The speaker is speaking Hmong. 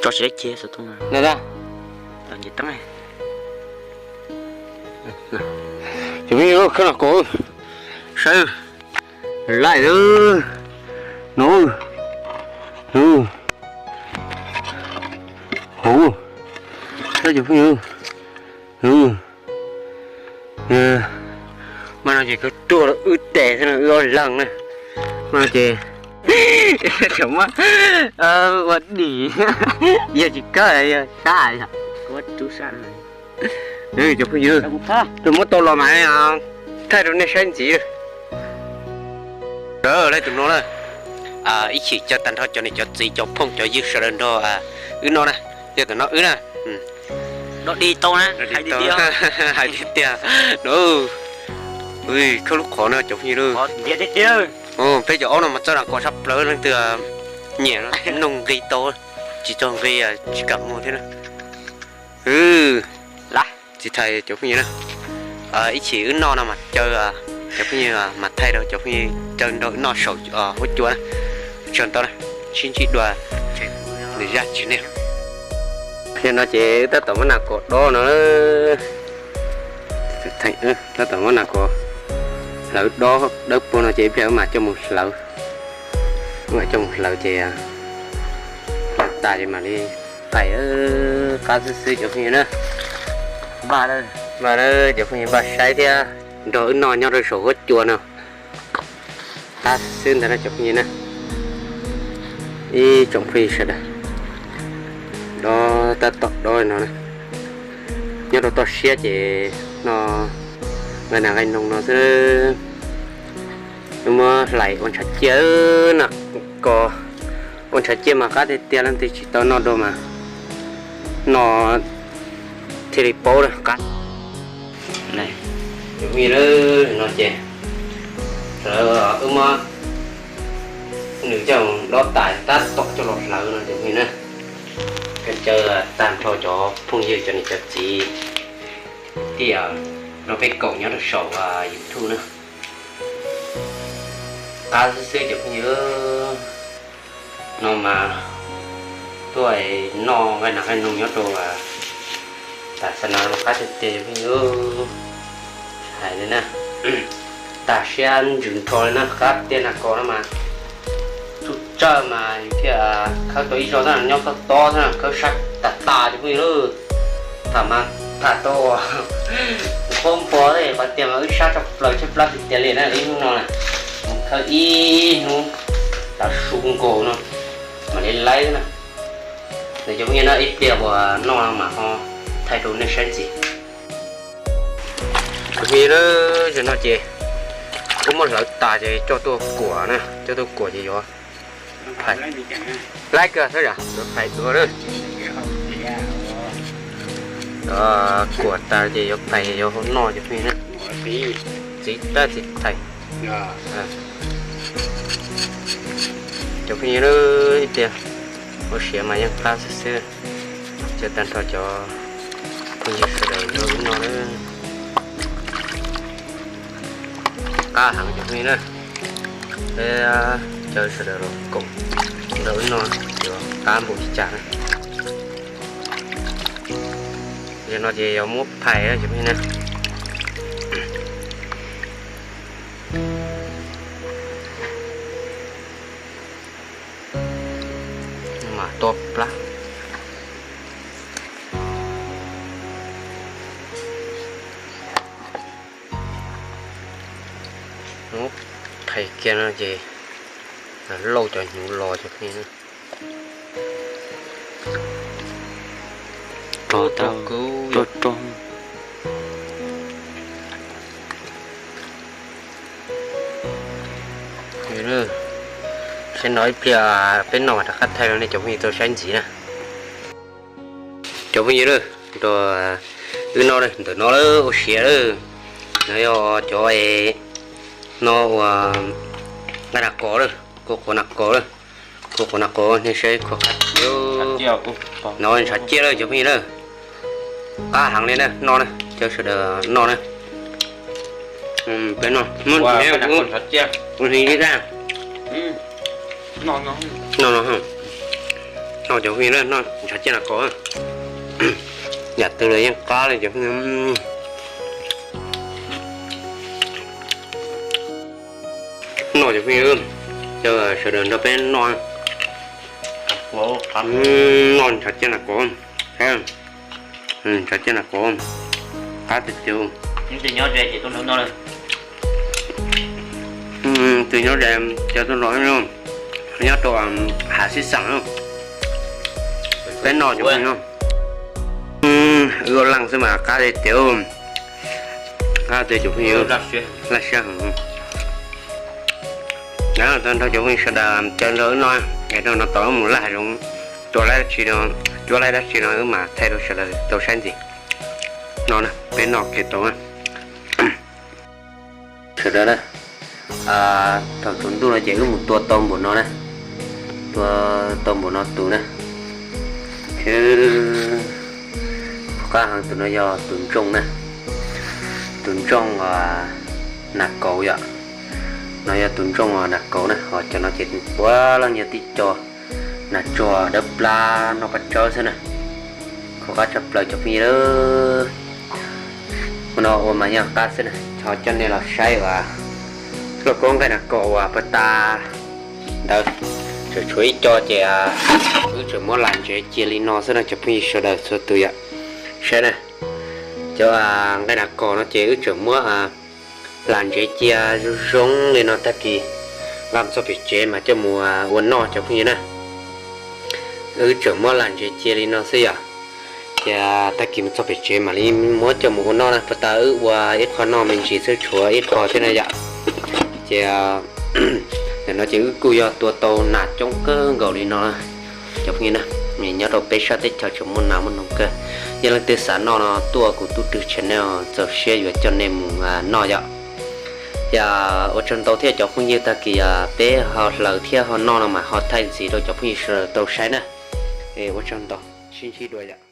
Tso tsis deb ceg xov tooj na. Nce teeb. Cov phooj ywg, khawb no kom saib, laij lawm no, hauv, saib cov phooj ywg, mas no ces kawg tuaj wb tes xwb no, wb ob leeg na, mas no ces tseem muab ua dim, yog tsis kawg yog sab yog, cov phooj ywg, muab tau los mas thaij rau nej saib ntxiv. Laij tus no na, ib chim caw tag nrho cov niam cov txiv cov phooj cov ywg sawv daws nrog wb noj na, yog tus no wb na. Dog dig tau na, hais tiag tiag no. Khawb lub qhov no cov phooj ywg, peb cov aub no mas txawj nas kos tshaj plaws, leej twg nyiam no noog nqi tau, tsis txog nqi tsis kam muag thiab na. Txiv thais cov phooj ywg na, ib chim wb noj no mas caw cov phooj ywg mas thaij rau cov phooj ywg caw nrog wb noj saum huab cua na. Tsaug ntau na, sib ntsib dua lwm zaj tshiab ne. Yog no ces wb tab tom muab nas kos dob no, tab tom muab nas kos hlawv dob dawb paug no ces ib pliag wb mam coj mus hlawv. Wb mam coj mus hlawv ces hlawv tas ces mam li pais. Qab xwb xwb cov phooj ywg na. Npaj na cov phooj ywg, npaj saib thiab nrog wb noj nyob rau saum huab cua no. Qab xwb ntag na cov phooj ywg na. Ib tsoom phooj ywg sawv daws, dob tab tom dob no na. Nyob rau toj siab ces no nqaij nas nqaij noog no xwb. Wb muab hlais ua ntshav ciaj na, kos ua ntshav ciaj mas qab tiag tiag, leej twg tsis tau noj dua mas noj thiaj li paub na qab. Cov phooj ywg, no ces wb muab nws coj dob tas tab tom coj los hlawv no cov phooj ywg na. Koj caw tag nrho cov phooj ywg cov niam cov txiv thiab nrog peb koom nyob rau saum YouTube na. Qab xwb xwb cov phooj ywg. No mas tuaj noj nqaij nas nqaij noog nyob rau tas xav na, qab tiag tiag cov phooj ywg. Hais li na, tas siab ntsws nrho li na, qab tiag nas kos no mas tsuj tsawg mas yus thiaj khawb tau ib zaug xwb, nyob tob tob xwb khawb sab tas tas cov phooj ywg. Tham mas tham tau qhuav npua qhov tiag mas wb sab tshaj plaws tshaib plab tiag tiag li na, ib hnub no na mus khawb ib hnub tav su nkaus no mam li laib xwb na. Cov phooj ywg na, ib pliag uas noj mas ho thaij rau nej saib ntxiv. Cov phooj ywg, zaum no ces wb muab hlawv tas ces coj tuaj kuam na, coj tuaj kuam ces yuav phais. Laib kawg xwb, yuav phais dua na. Kuam tas ces yuav phais yuav hau noj cov phooj ywg na. Txiv tab txiv thais. Cov phooj ywg, ib pliag ua siav mas yeej qab xwb xwb. Caw tag nrho cov phooj ywg sawv daws nrog wb noj na. Qab heev cov phooj ywg na. Peb caw sawv daws los koom nrog wb noj yuav qab npaum li cas na. Yog no ces yuav muab phais cov phooj ywg na. Mas tua plab. Muab phais kiag no ces lauj cov hnyuv los cov phooj ywg. Rog tau, rog rog. Saib no ib pliag peb noj mas rov qab thaij rau nej cov phooj ywg tau saib ntxiv na. Cov phooj ywg, nrog wb noj ntawm no lawm, ua siav lawm. No yog cov no ua nqaij nas kos lawm, kua qhuav nas kos lawm, kua qhuav nas kos nej saib khuv qab. No ntshav ciaj lawm cov phooj ywg na. Qab heev li na, noj na, caw sawv daws noj na. Peb noj, muab ua hli ib tag. No no, Noj cov phooj ywg, noj ntshav ciaj nas kaus. Yam twg los yeej qab li cov phooj ywg. Noj cov phooj ywg, cov sawv daws nrog peb noj. Noj ntshav ciaj nas kaus. Ntshav ciaj nas kaus, qab tiag tiag. Tus nyob ze cov tuaj nrog, nyob rau hav sib xeem, peb noj cov phooj ywg. Wb ua leej xwb mas qab tiag tiag. Qab tiag cov phooj ywg, laj siab heev. Nrog cov phooj ywg sawv daws caw nrog wb noj, es rau no tom wb mus laj hav zoov, tua laib dab tsi no, cuab laib dab tsi no wb mam thaij rau sawv daws tau saib ntxiv. No peb noj kiag tau. Sawv daws na, thaum tsaus ntuj no ces wb mus tua tau npaum no na, tua tau npaum no tus na. Qab heev, tus no yog tus ntsooj na, tus ntsooj nas kaus yom. No yog tus ntsooj nas kaus na, ho cov no ces puav leej yog tib co nas tsuag dawb plab noj paj tsawb xwb na. Khov qab tshaj plaws cov phooj ywg. Ua no ua mas yog qab xwb na, ho coj nej los saib uas lauj kaub nqaij nas kaus uas puag ta ntawd tseem tshuav ib co ces wb tseem muab lam ntsev cia li no xwb no cov phooj ywg sawv daws txhua tus yom. Saib na, cov nqaij nas kaus no ces wb tseem muab lam ntsev cia zoo zoo li no, tag kis nqa mus txog pem tsev mas coj mus ua noj cov phooj ywg na. Wb tseem muab lam ntsev cia li no xwb yom. Ces tag kis mus txog pem tsev mam li muab coj mus ua noj na, puag ta wb ua ib qho noj me ntsis xwb tshuav ib qho thiab na yom. Ces ntawm no ces wb kuj yog tua tau nas coob kawg nkaus li no cov phooj ywg na. Nyob rau peb sab teb chaws tseem muaj nas muaj noog kawg. Yog leej twg xav noj no tuaj kuv tub rwg channel, txaus siab yuav coj nej mus noj yom. Yog ua tsaug ntau thiab cov phooj ywg, tag kis peb ho hlawv thiab ho noj no mas ho thaij ntxiv rau cov phooj ywg sawv daws tau saib na. Ua tsaug ntau, sib ntsib dua yom.